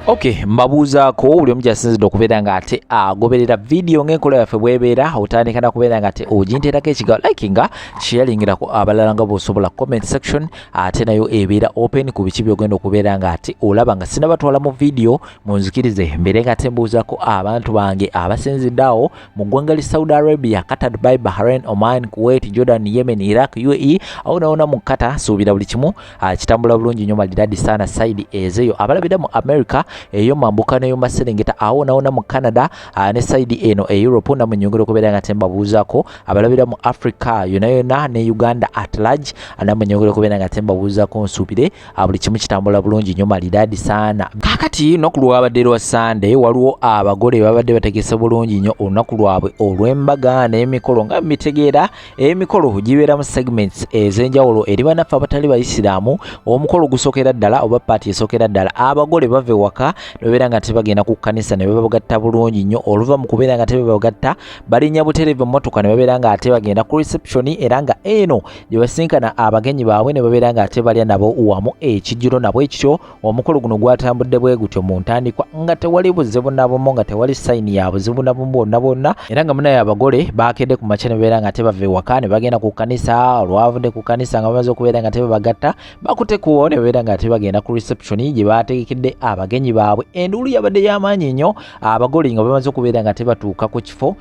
Ok, mbabuuzaako buli omu gyasinzidde okubeera nga ate agoberera vidiyo ng'enkola yaffe bwebeera, otandika na kubeera nga ate oginteerako ekigambo like nga sharingirako abalala nga bw'osobola. Comment section ate nayo ebeera open ku biki by'ogenda okubeera nga ate olaba. Nga sinabatwala mu vidiyo, munzikirize mbeere nga ate mbuuzaako abantu bange abasinzidde awo mu ggwanga lya Saudi Arabia, Qatar, Dubai, Bahrain, Oman, Kuwait, Jordan, Yemen, Iraq, UAE, awo nawona mu Qatar. Suubira buli kimu kitambula bulungi nnyo, malidadi saana. Side ezeeyo abalabira mu America, eyo mambuka neyo maserengeta, awo nawona mu Canada, ne side eno e Europe, namwe nyongera okubeera nga tembabuuzaako. Abalabira mu Africa yona yona ne Uganda at large, namwe nyongera okubeera nga tembabuuzaako. Nsuubire buli kimu kitambula bulungi nnyo, malidadi saana. Kaakati lunaku lwabadde lwa Sande, waliwo abagole babadde bategese bulungi nnyo olunaku lwabwe olw'embaga n'emikolo. Nga mitegeera, emikolo gibeeramu segments ez'enjawulo. Eri bannaffe abatali bayisiraamu, omukolo gusookera ddala oba part esookera ddala, abagole bava ewaka ne babeera nga tebagenda ku kkanisa ne babagatta bulungi nnyo. Oluva mu kubeera nga tebabagatta, balinnya butereevu emmotoka ne babeera nga ate bagenda ku reception, era nga eno gye basinkana abagenyi baabwe ne babeera nga ate balya nabo wamu ekijjulo. Nabwe ekityo omukolo guno gwatambudde bwe gutyo mu ntandikwa, nga tewali buzibu nabumu, nga tewali sign ya buzibu nabumu bwonna bwonna. Era nga munaye abagole bakedde ku makya ne babeera nga tebava ewaka ne bagenda ku kkanisa. Olwavudde ku kkanisa nga bamaze okubeera nga tebabagatta, bakutekuwo ne babeera nga tebagenda ku reception gye bategekedde abagenyi baabwe. Enduulu yabadde y'amaanyi nnyo abagole nga bamaze okubeera nga tebatuuka ku kifo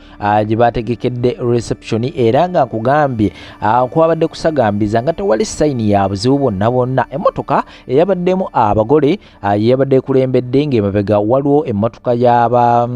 gye bategekedde reception. Era nga nkugambye, kwabadde kusagambiza, nga tewali sign ya buzibu bwonna bwonna. Emmotoka eyabaddemu abagole yabadde ekulembedde, ng'emabega waliwo emmotoka yaba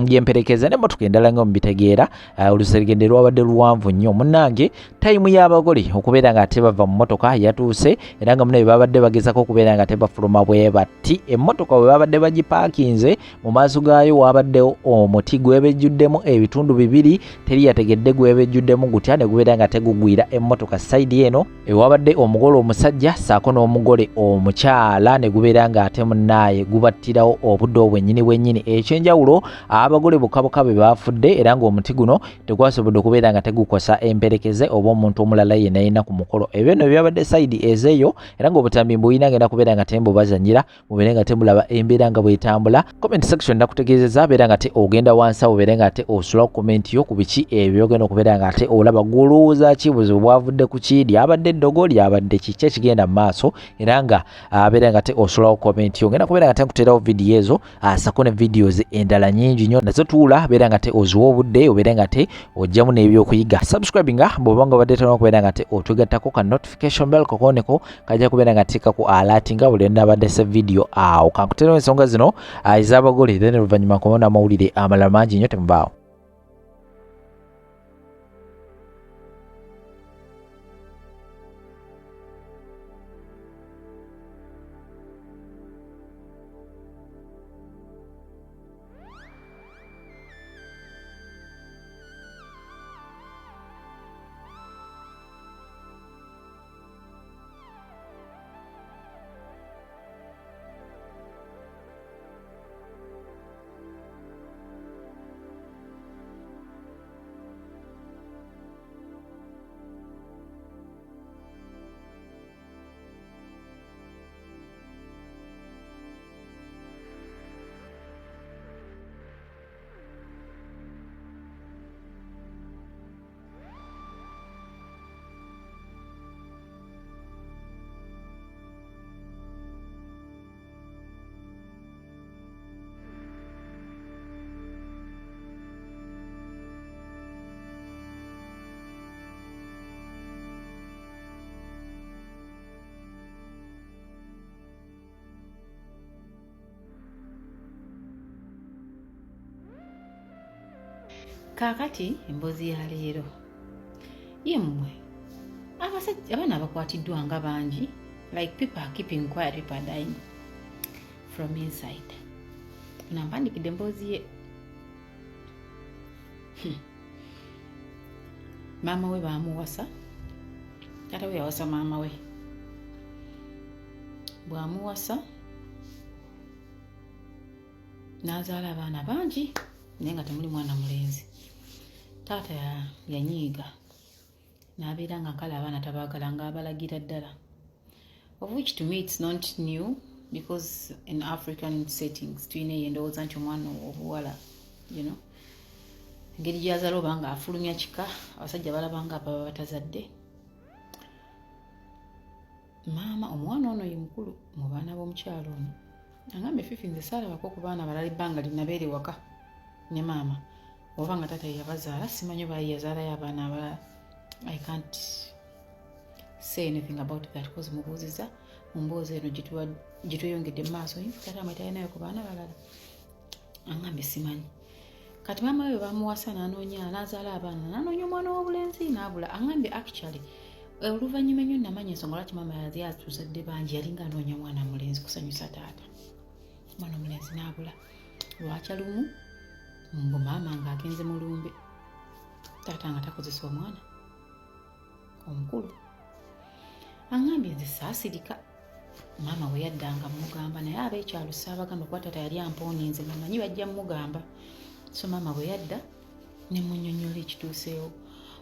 y'emperekeza n'emmotoka endala. Nga mubitegeera, oluserengende lwabadde luwanvu nnyo. Munnange, time y'abagole okubeera nga tebava mu mmotoka yatuuse, era nga munaye babadde bagezako okubeera nga tebafuluma bwe bati. Emmotoka bwe babadde bagipaakinze, mu maaso gaayo wabaddewo omuti gwebejjuddemu ebitundu bibiri. Teri yategedde gwebejjuddemu gutya ne gubeera nga tegugwira emmotoka side eno ewabadde omugole omusajja ssaako n'omugole omukyala, ne gubeera nga ate munnaaye gubattirawo obudde obwennyini bwennyini. Ekyenjawulo, abagole bokka bwe baafudde, era ng'omuti guno tegwasobodde okubeera nga tegukosa emperekeze oba omuntu omulala yenna yenna ku mukolo. Ebyo nno byabadde side ezeeyo, era ng'obutambi mbuyina, ngenda kubeera nga tembubazanyira mubeere nga temulaba embeera nga bwetambula. Comment section nakutegeezeza, beera nga te ogenda wansi awo, beere nga ate osula comment yo ku biki ebyo ogenda okubeera nga ate olaba. Gwolowooza ki? Buzibu bwavudde ku ki? Lyabadde eddogo? Lyabadde kiki ekigenda mu maaso? Era nga beera nga te osulawo comment yo, ngenda kubeera nga te nkuteerawo vidiyo ezo sako ne videos endala nyingi nnyo. Nazo tuula, beera nga te oziwa obudde, obeere nga te ojjamu n'ebyokuyiga. Subscribe nga bw'oba nga obadde tolina okubeera nga te otwegattako, ka notification bell kokoneko kajja kubeera nga teekaku alert nga buli nabadde se video. Awo kankuteerawo ensonga zino ez'abagole, then oluvannyuma nkomawo n'amawulire amalala mangi nnyo. Temubaawo. Kaakati emboozi ya leero ye mmwe abasajja, abaana abakwatiddwa nga bangi. Like, people are keeping quiet, people are dying from inside. Nampandikidde emboozi ye. Maama we baamuwasa, taata we yawasa maama we. Bw'amuwasa n'azaala abaana bangi, naye nga temuli mwana mulenzi. Taata yanyiiga n'abeera nga kale abaana tabaagala, ng'abalagira ddala, of which to me it's not new. Because in African settings tulina eyo endowooza nti omwana obuwala, engeri gyazaala oba nga afulumya kika, abasajja balabanga ababa batazadde. Maama omwana ono ye mukulu mu baana b'omukyalo ono. Agambye, "Fifi, nze saalabako ku baana balala ebbanga linabeere waka ne maama, oba nga taata yeyabazaala, simanyi oba yazaalayo abaana abalala. I can't say anything about that because mubuuziza mu mboozi eno gye tweyongedde mu maaso, taata mwe talinayo ku baana balala." Angambye, "Simanyi." Kati maama we bamuwasa n'anoonya, n'azaala abaana, n'anoonya omwana w'obulenzi n'abula. Angambye, "Actually, oluvannyuma ennyo namanya ensonga lwaki maama yali atuzadde bangi. Yalinga anoonya mwana mulenzi kusanyusa taata. Omwana omulenzi n'abula. Lwakya lumu mbu maama ng'agenze mu lumbe, taata nga takozesa omwana omukulu." Aŋambye, "Nze saasirika. Maama bwe yaddanga mugamba, naye ab'ekyalo saabagamba kuba taata yali ampooniinze, nga manyi bajja mugamba. So maama bwe yadda ne munnyonnyola ekituuseewo,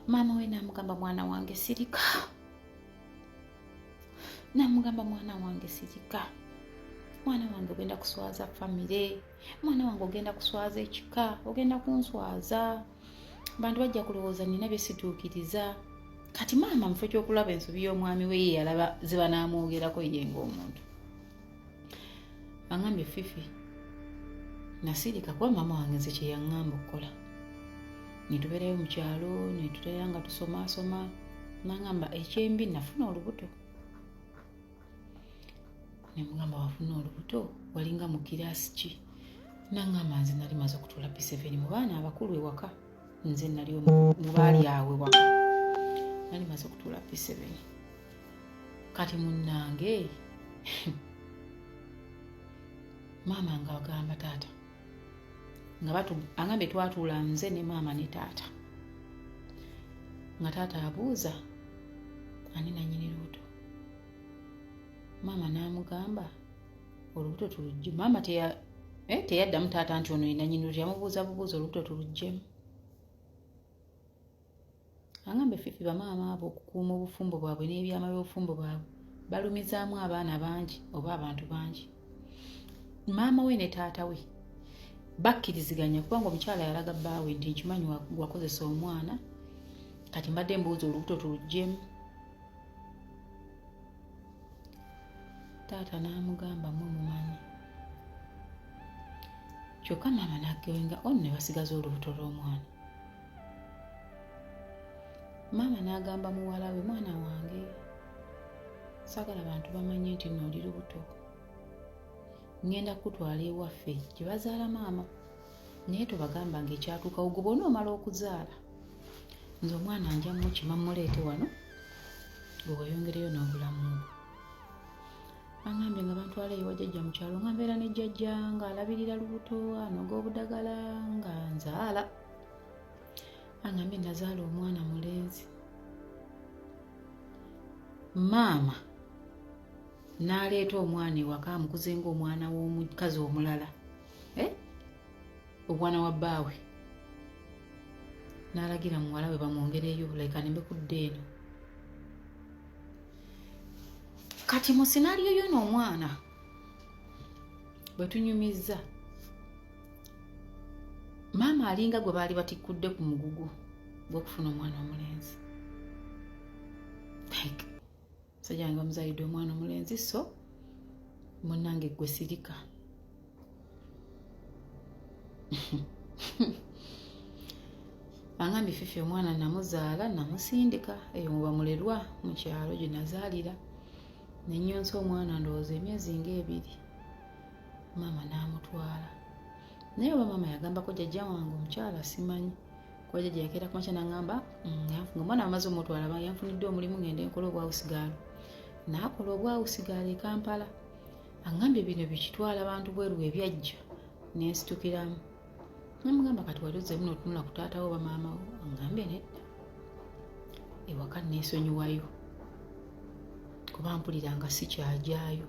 maama we n'amugamba, 'Mwana wange, sirika.' N'amugamba, 'Mwana wange, sirika. Mwana wange, ogenda kuswaza famire. Mwana wange, ogenda kuswaza ekika, ogenda kunswaza. Bantu bajja kulowooza nina byesituukiriza.' Kati maama mufo kyokulaba ensobi y'omwami we, ye yalaba ziba n'amwogerako ye ng'omuntu." Aŋambye, "Fifi, nasirika kuba maama wange nze kyeyaŋŋamba okukola. Netubeerayo mu kyalo, netubeera nga tusomaasoma." Naŋŋamba, "Ekyembi nafuna olubuto." Nemugamba, "Wafuna olubuto walinga mu kiraasi ki?" Naŋŋamba, "Nze nali maze okutuula P7. Mu baana abakulu ewaka nze nali mu baali awo ewaka, nali maze okutuula P7." Kati munnange, maama nga agamba taata nga batu, agambye, "Twatuula nze ne maama ne taata, nga taata abuuza ani nanyini lubuto. Maama n'amugamba, 'Olubuto tulugye.' Maama teyaddamu taata nti ono yenanyini lubuto, yamubuuza bubuuza, 'Olubuto tuluggyemu?' Agambye, "Fifi, bamaama abo okukuuma obufumbo bwabwe n'ebyama by'obufumbo bwabwe balumizaamu abaana bangi oba abantu bangi. Maama we ne taata we bakkiriziganya, kubanga omukyala yalaga bbaawe nti, 'Nkimanyi wakozesa omwana, kati mbadde mbuuza olubuto tuluggyemu.' Taata n'amugamba, 'Mwe mumanyi.' Kyokka maama n'agenga ono ne basigaza olubuto lw'omwana. Maama n'agamba muwala we, 'Mwana wange, saagala bantu bamanye nti nno oli lubuto. Ŋŋenda kukutwala ewaffe gye bazaala maama, naye tobagamba ng'ekyatuukawo. Gwe bw'onoomala okuzaala, nze omwana nja mukima muleete wano, gwe weeyongereyo n'obulamu bwo.' Aŋambye, nga bantwala ewa jjajja mu kyalo, nga mbeera ne jjajja ng'alabirira lubuto, anoga obudagala, nga nzaala. Aŋambye, nazaala omwana mulenzi. Maama n'aleeta omwana ewaka, amukuze ng'omwana w'omukazi omulala, eh? Omwana wa bbaawe. N'alagira muwala we bamwongereyo, like anembe kudda eno. Kati mu scenario yono omwana bwe tunyumizza, maama alinga gwe baali batikkudde ku mugugu gw'okufuna omwana omulenzi, like musajja wange bamuzaalidde omwana omulenzi, so munnange gwe sirika." Angambye, "Fifi, omwana namuzaala, namusindika eyo muba mulerwa mu kyalo gye nazaalira, nenyonsa omwana ndowooza emyezi ng'ebiri, maama n'amutwala. Naye oba maama yagambako jjajja wange omukyala simanyi, kuba jjajja yakeera kumakya nangamba nga omwana amaze omutwala, yanfunidde omulimu ngende nkola obwawusigaalo. Naakola obwawusigaalo e Kampala. Angambye, bino bikitwala bantu bweru ebyajja nensitukiramu." Namugamba, "Kati wali ozzeemu n'otunula ku taata wo oba maama wo?" Angambye, "Nedda, ewaka neesonyiwayo kuba mpulira nga sikyajaayo."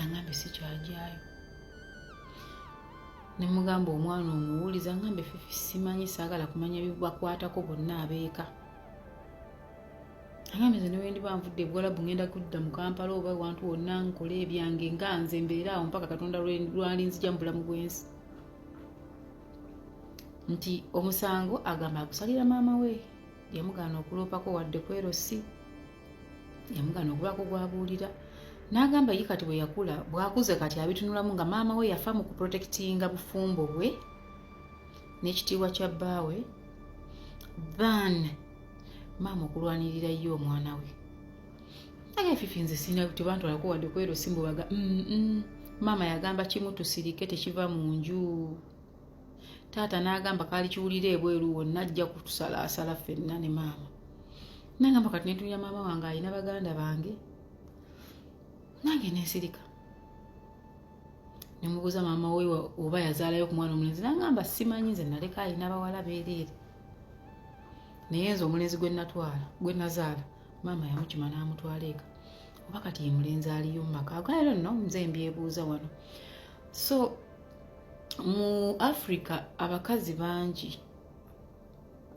Angambye, "Sikyajaayo." Nemugamba, "Omwana omuwuliza?" Ngambye, "Fifi, simanyi, saagala kumanya bibakwatako bonna abeeka." Agambye nze newendiba nvudde ebuwalabu ngenda kudda mu Kampala oba wantu wonna nkole ebyange nga nze mbeera awo mpaka Katonda lwalinzija mu bulamu bw'ensi. Nti omusango agamba agusalira maama we, yamugaana okuloopako wadde kwerosi, yamugaana okubaako gwabuulira. N'agamba ye kati bwe yakula bw'akuze kati abitunulamu nga maama we yafa mu kuprotectinga bufumbo bwe n'ekitiibwa kya bbaawe than maama okulwanirira ye omwana we. Naye Fifi nze sina tebantwalako wadde kwero simbubaga maama yagamba kimu tusirike tekiva mu nju. Taata n'agamba kaali kiwulira ebweru wonna ajja kutusalaasala ffenna ne maama. Nagamba kati nentunira maama wange alina baganda bange nange nensirika. Nemubuuza maama we oba yazaalayo ku mwana omulenzi, nangamba simanyi nze naleka alina bawala beereere, naye nze omulenzi gwe natwala gwe nazaala maama yamukima n'amutwala eka, oba kati ye mulenzi aliyo mu maka ago. I don't know, nze mbyebuuza wano. So mu Africa abakazi bangi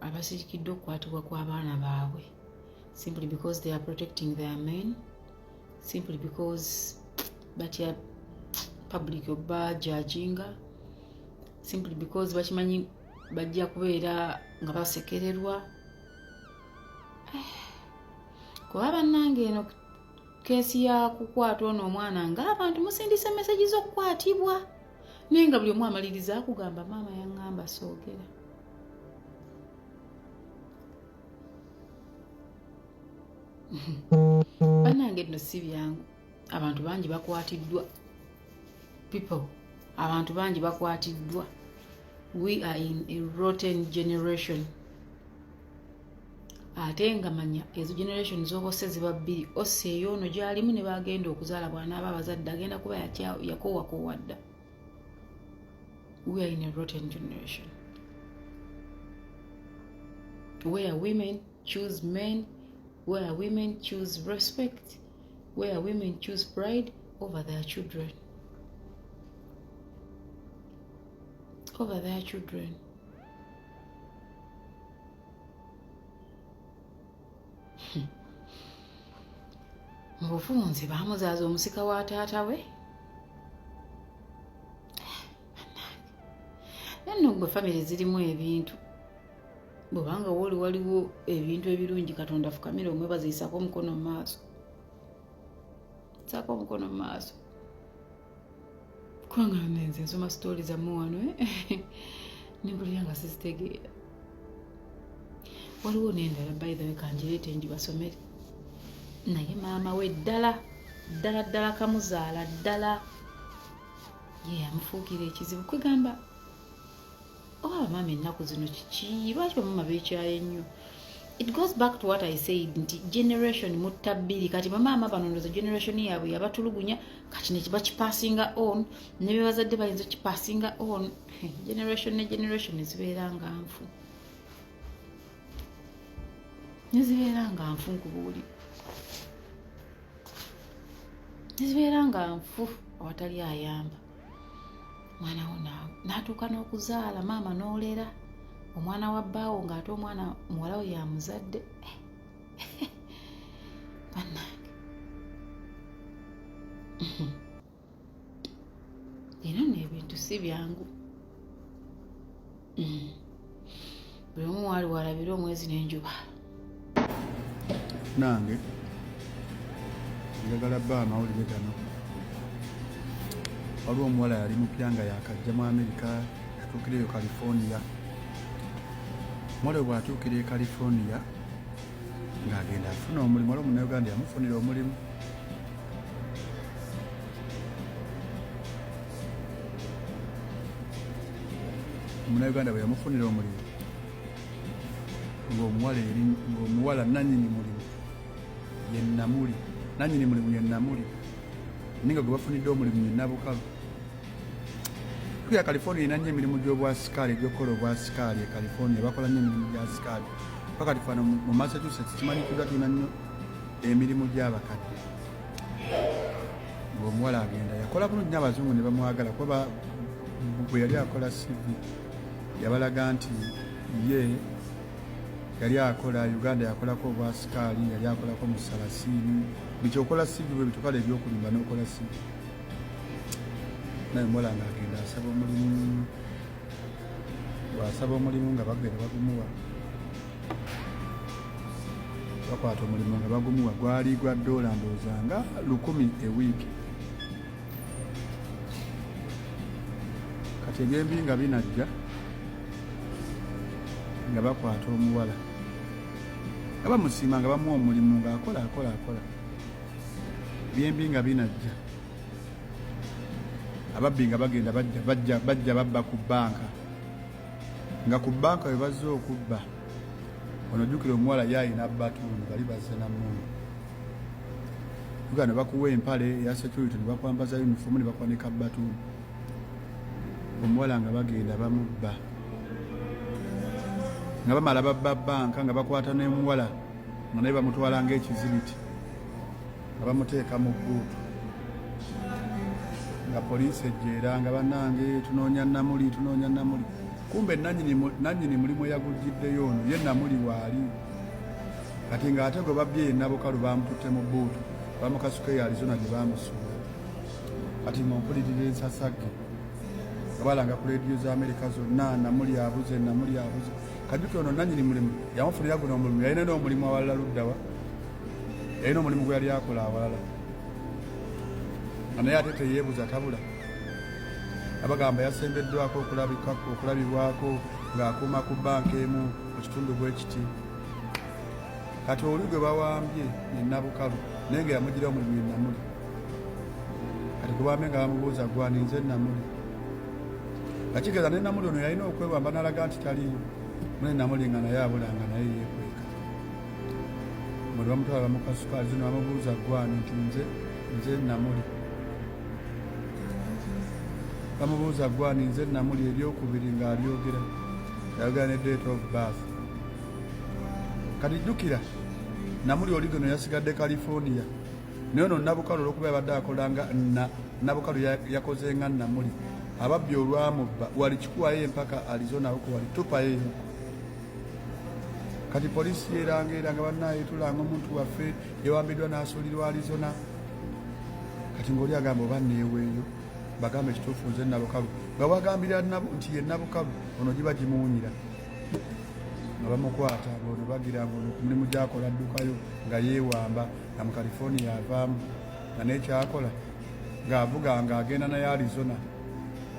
abasirikiddwa okukwatibwa kw'abaana baabwe simply because they are protecting their men, simply because batya public oba judginga, simply because bakimanyi bajja kubeera nga basekererwa. Kuba bannange eno case ya kukwata ono omwana ng'abantu musindise message z'okukwatibwa, naye nga buli omu amaliriza akugamba maama yaŋŋamba soogera. Bannange nno si byangu, abantu bangi bakwatiddwa, people, abantu bangi bakwatiddwa. We are in a rotten generation. Ate nga manya ezo generation z'obose ziba bbiri, ose ey'ono gy'alimu ne bagenda okuzaala bw'anaaba abazadde agenda kuba yakoowakoowa dda. We are in a rotten generation where women choose men, where women choose respect, where women choose pride over their children, over their children. Mu bufunze baamuzaaza omusika wa taata we. Nno gwe famire zirimu ebintu, bwebanga wooli waliwo ebintu ebirungi, Katonda fukamira omwebaza, isaako omukono mu maaso, saako omukono mu maaso, kubanga nze nsoma story zammwe wano nempulira nga sizitegeera. Waliwo n'endala, by the way, kangireete ngibasomere. Naye maama we ddala ddala ddala kamuzaala ddala ye yamufuukira ekizibu. Kwegamba oba bamaama ennaku zino kiki, lwaki bamaama beekyaye nnyo? It goes back to what I said nti generation mutta bbiri. Kati bamaama bano ndoza generation yaabwe yabatulugunya, kati nekibakipassinga on ne bebazadde bayinza okipassinga on generation ne generation, nezibeera nga nfu, nezibeera nga nfu, nkubuuli nezibeera nga nfu awatali ayamba. Mwana wo n'atuuka n'okuzaala, maama n'olera omwana wa bbaawo ng'ate omwana muwala we yamuzadde. Bannange, era nno ebintu si byangu. Buli omu waali walabira omwezi n'enjuba. Nange njagala bba amawulire gano. Waliwo omuwala yali mupya nga yakajja mu Amerika, yatuukira eyo California. Omuwala we bw'atuukira e California ng'agenda afuna omulimu, waliwo Omunauganda yamufunira omulimu. Omunauganda bwe yamufunira omulimu, ng'omuwala eri ng'omuwala nannyini mulimu ye Namuli, nannyini mulimu ye Namuli, naye nga gwe bafunidde omulimu ye Nabukalu. Ya California erina nnyo emirimu gy'obwasikaali, egy'okukola obwasikaali. E California bakola nnyo emirimu gya sikaali, paka tifano mu Massachusetts kimanyikiddwa tulina nnyo emirimu gy'abakadde. Ng'omuwala agenda yakola bulungi nnyo, abazungu ne bamwagala kuba bwe yali akola CV yabalaga nti ye Yali akola Uganda, yakolako obwasikaali, yali akolako mu salasiini, biki okola CV bwe bitukala ebyokulimba n'okola CV. Naye omuwala nga agenda asaba omulimu, bw'asaba omulimu nga bagenda bagumuwa, bakwata omulimu nga bagumuwa, gwali gwa ddoola ndowooza nga 1000 ewiiki. Kati ebyembi nga binajja nga bakwata omuwala nga bamusiima nga bamuwa omulimu ng'akola akola akola. Byembi nga binajja, ababbi nga bagenda bajja bajja bajja babba ku bbanka, nga ku bbanka we bazze okubba ono. Jjukira omuwala ye alina batuuni, bali bazze na mmundu. Jjukira ne bakuwa empale eya security, ne bakwambaza uniform, ne bakwanika batuuni. Omuwala nga bagenda bamubba, nga bamala babba bbanka, nga bakwata n'omuwala nga naye bamutwala ng'ekizibiti, nga bamuteeka mu bbuutu, nga poliisi ejja nga bannange tunoonya Namuli, tunoonya Namuli. Kumbe nannyini mulimu eyagujjiddeyo ono ye Namuli waali. Kati ng'ate gwe babbye ye Nabukalu, bamututte mu bbuutu, bamukasuka eyo Arizona gye bamusuula. Kati nga ompulirira ensasagge nga balanga ku leediyo za Amerika zonna, Namuli abuze, Namuli abuze. Kajjuki ono nannyini mulimu yamufunira guno omulimu, yalina n'omulimu awalala luddawa, yalina omulimu gwe yali akola awalala, nga naye ate teyeebuza tabula. Abagamba yasembeddwako okulabibwako ng'akuuma ku bbanka emu mu kitundu bwe kiti. Kati oli gwe bawambye ye Nabukalu, naye nga yamugira omulimu ye Namuli. Kati gwe bawambye nga bamubuuza, "Gwani?" "Nze Namuli." Nga kigeza ne Namuli ono yalina okwewamba n'alaga nti taliiyo. Mune Namuli nga naye abula, nga naye yeekweka. Mwe bamutwala bamukasuka Arizona, bamubuuza, "Gwani?" Nti, "Nze Namuli." Bamubuuza, "Gwani?" "Nze Namuli." Eryokubiri ng'alyogera, yayogera ne date of birth. Kati jjukira Namuli oli gano yasigadde California, naye ono Nabukalu olwokuba yabadde akola nga Nabukalu, yakoze nga Namuli. Ababbi olwamubba wali kikuwayo empaka Arizona huko wali tupayo eyoko. Kati poliisi yeranga eranga, bannaye tulanga omuntu waffe yawambiddwa n'asuulirwa Arizona. Kati ng'oli agamba, oba neeweeyo bagambe ekituufu, nze Nabukalu, nga wagambira nti ye Nabukalu ono giba gimuwunyira. Nga bamukwata ngaono bagira nga ono ku mulimu gyakola addukayo nga yeewamba, nga mu California avaamu, nga nekyakola ng'avuga ng'agenda naye Arizona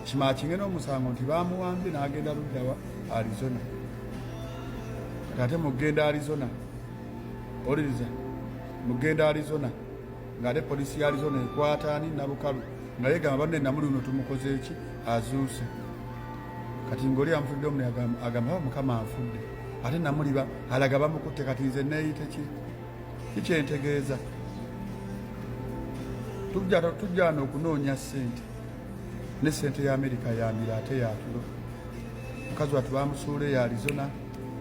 kimakinge n'omusango nti bamuwambye n'agenda luddawa Arizona. Kati ate mugenda Arizona, oliriza mugenda Arizona ng'ate poliisi ya Arizona ekwata ani? Nabukalu. Nga yegamba, banne Namuli uno tumukoze eki, azuuse. Kati ng'oli anfudde omu agamba, Mukama anfudde, ate Namuli alaga bamukutte. Kati nze neeyite ki? Kikyentegeeza tujja wano okunoonya ssente, ne ssente ya Amerika yambira ate yatulo. Mukazi wattu bamusuula eyo Arizona,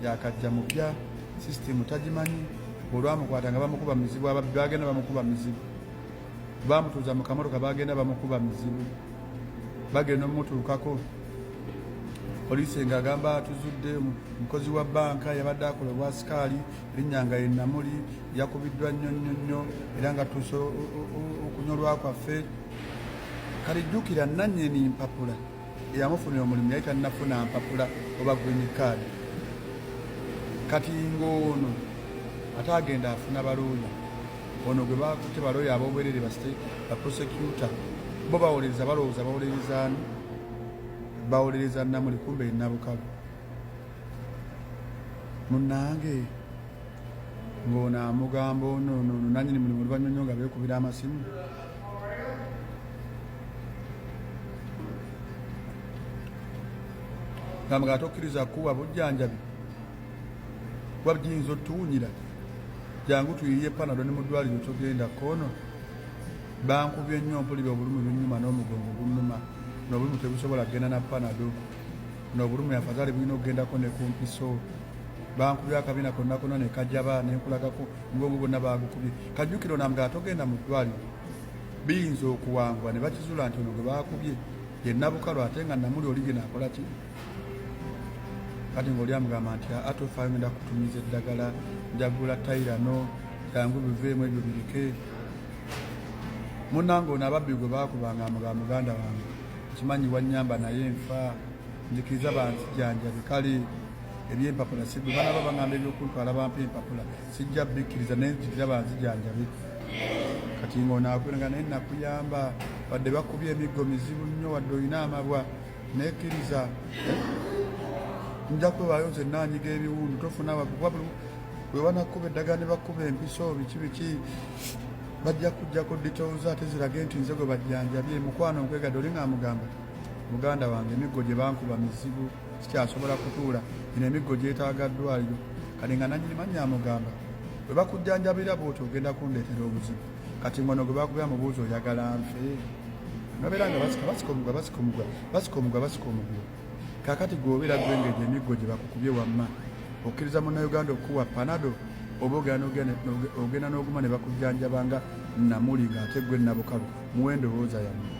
yakajja mupya, sisitimu tagimanyi. Olwamukwata nga bamukuba mizibu, ababbi bagenda bamukuba mizibu, bamutuuza mu kamotoka, bagenda bamukuba mizibu, bagenda omutuukako. Poliisi ng'agamba, tuzudde mukozi wa bbanka yabadde akola obwasikaali, erinnya nga ye Namuli, yakubiddwa nnyo nnyo nnyo, era nga tuuse okunyolwa kwaffe. Kale jjukira nannyini mpapula eyamufunira omulimu yali tannafuna mpapula oba green card. Kati ng'ono ate agenda afuna balooya, ono gwe bakutte, balooya ab'obwerere, ba prosecutor, bo bawolereza, balowooza bawolereza ani? Bawolereza Namuli, kumbe Nabukalu. Munnange ng'ono amugamba ono ono ono nanyini mulimu, oluvannyuma nnyo nga beekubira amasimu gamba nga tokkiriza kuwa bujjanjabi kuba giyinza otuwunyira, jangu tuyiye Panado ne mu ddwaliro togenda kono. Bankubye nnyo, mpulira obulumi bunnuma n'omugongo gunnuma, n'obulumi tebusobola kugenda na Panado, n'obulumi afazaali bulina okugendako ne ku mpiso. Bankubye akabina konna konna ne kajaba nenkulagako, omugongo gwonna bagukubye. Kajjukiro namugaa togenda mu ddwaliro, biyinza okuwangwa ne bakizuula nti ono gwe bakubye ye Nabukalu, ate nga Namuli oli gye naakola ki? Kati ng'oli amugamba nti aa tofaayo, ngenda kutumiza eddagala, njagula Tylenol, jangu biveemu ebyo bireke. Munnange ono ababbi gwe baakubanga amugamba, muganda wange, kimanyi wanyamba naye nfa, nzikiriza banzijanjabe. Kale ebyempapula sigwe banaba bagamba ebyokuntwala bampa empapula, sijja bikkiriza, naye nzikiriza banzijanjabe. Kati ng'ono nga naye nakuyamba, wadde bakubye emiggo mizibu nnyo, wadde olina amabwa, nekkiriza nja kwewaayo nze nanyiga ebiwundu, tofuna kuba bwe banakuba eddagala ne bakuba empiso biki biki, bajja kujjako details ate zirage nti nze gwe bajjanjabye. Mukwano nkwegadde. Oli ng'amugamba, muganda wange, emiggo gye bankuba mizibu, sikyasobola kutuula, gino emiggo gyetaaga ddwaliro. Kati nga nanyini mannya amugamba, bwe bakujjanjabira bwoti ogenda kundeetera obuzibu. Kati ngono gwe bakubira mubuuzi, oyagala nfe? Nobeera nga basika basika omugwa, basika omugwa, basika omugwa, basika omugwa. Kakati gweobeera gwe ng'egyo emiggo gye bakukubye, wamma okkiriza Munnayuganda okukuwa Panado, oba ogenda n'oguma ne bakujjanjaba nga namuli ng'ate gwe nabukalu? Muwe endowooza yammwe.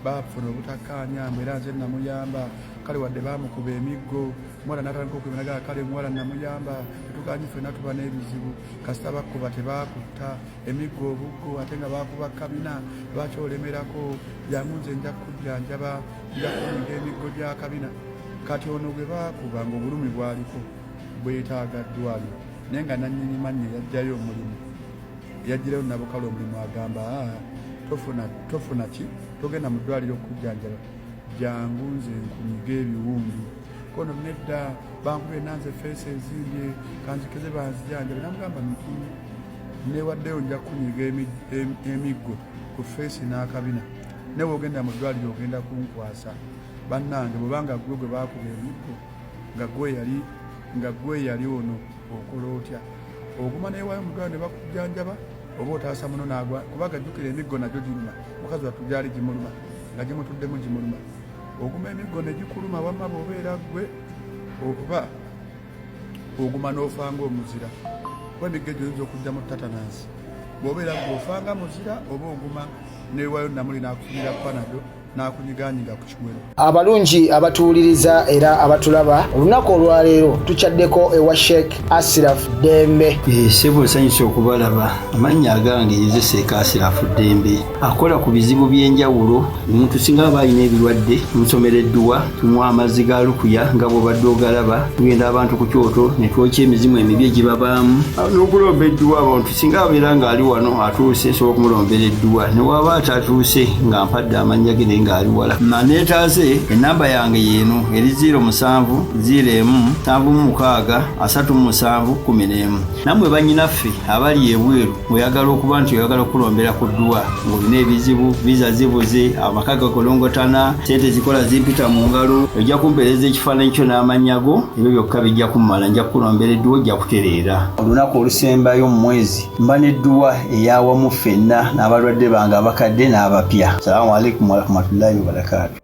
Bafuna obutakkaanya mbu era nze namuyamba, kale wadde bamukuba emiggo, muwala natandika okwenagaa, kale muwala namuyamba, tetuganyi, ffenna tuba n'ebizibu, kasita bakkuba tebakutta emiggo obuggo, ate nga bakuba kabina, lwaki olemerako? Jangu nze nja kukujjanjaba, nja kunyiga emiggo gya kabina. Kati ono gwe baakuba nga obulumi bwaliko bwetaaga ddwaliro, naye nga nannyini mannya yajjayo omulimu, yajjirayo nabukala omulimu, agamba tofuna, tofuna ki, togenda mu ddwaliro okujjanjaba, jangu nze nkunyiga ebiwundu. Kono nedda, bankubye nanze face ezimbye, kanzikeze banzijanjabe. Namugamba, newaddeyo nja kukunyiga emiggo ku face n'akabina, naye wogenda mu ddwaliro ogenda kunkwasa. Bannange, bwebanga gwe gwe bakuba emiggo nga gwe yali ono, okola otya? Oguma newayo mu ddwaliro ne bakujjanjaba, oba otaasa muno nagwa? Kubaga jjukira emiggo nagyo giruma, mukazi wattu gyali gimuluma, nga gimutuddemu gimuluma. Oguma emiggo ne gikuluma, wamma bw'obeera ggwe, oba oguma n'ofanga omuzira? Kuba emiggo egyo oyinza okugjamu tetanus. Bw'obeera ggwe, ofanga muzira oba oguma newayo namuli n'akufunira Panado n'akunyiganyiga ku kiwero? Abalungi abatuwuliriza era abatulaba, olunaku olwaleero tukyaddeko ewa Sheikh Asiraf Ddembe. Ssebo, nsanyusa okubalaba. Amannya agange nze Seeka Asirafu Ddembe, akola ku bizibu by'enjawulo. Omuntu singa aba alina ebirwadde, tumusomera edduwa, tumuwa amazzi ga lukuya nga bw'obadde ogalaba, tugenda abantu ku kyoto ne twokya emizimu emibi egibabaamu n'okulomba edduwa. Abantu singa abeera ng'ali wano atuuse, nsobola okumulombera edduwa, ne waba atatuuse nga mpadde amannya ge naye ng'ali wala naneetaase. Enamba yange yeeno eri 07 01 76 37 11. Nammwe bannyinaffe abali ebweru, oyagala okuba nti oyagala okulombera ku dduwa ng'olina ebizibu, visa zibuze, amaka gakolongotana, sente zikola zimpita mu ngalo, ojja kumpeereza ekifaananyi kyo n'amannya go, ebyo byokka bijja kummala, nja kukulombera edduwa, ojja kutereera. Olunaku olusembayo mu mwezi mba n'edduwa eyawamu ffenna n'abalwadde bange abakadde n'abapya. Salaamu alaikum warahmatullahi wabarakaatu.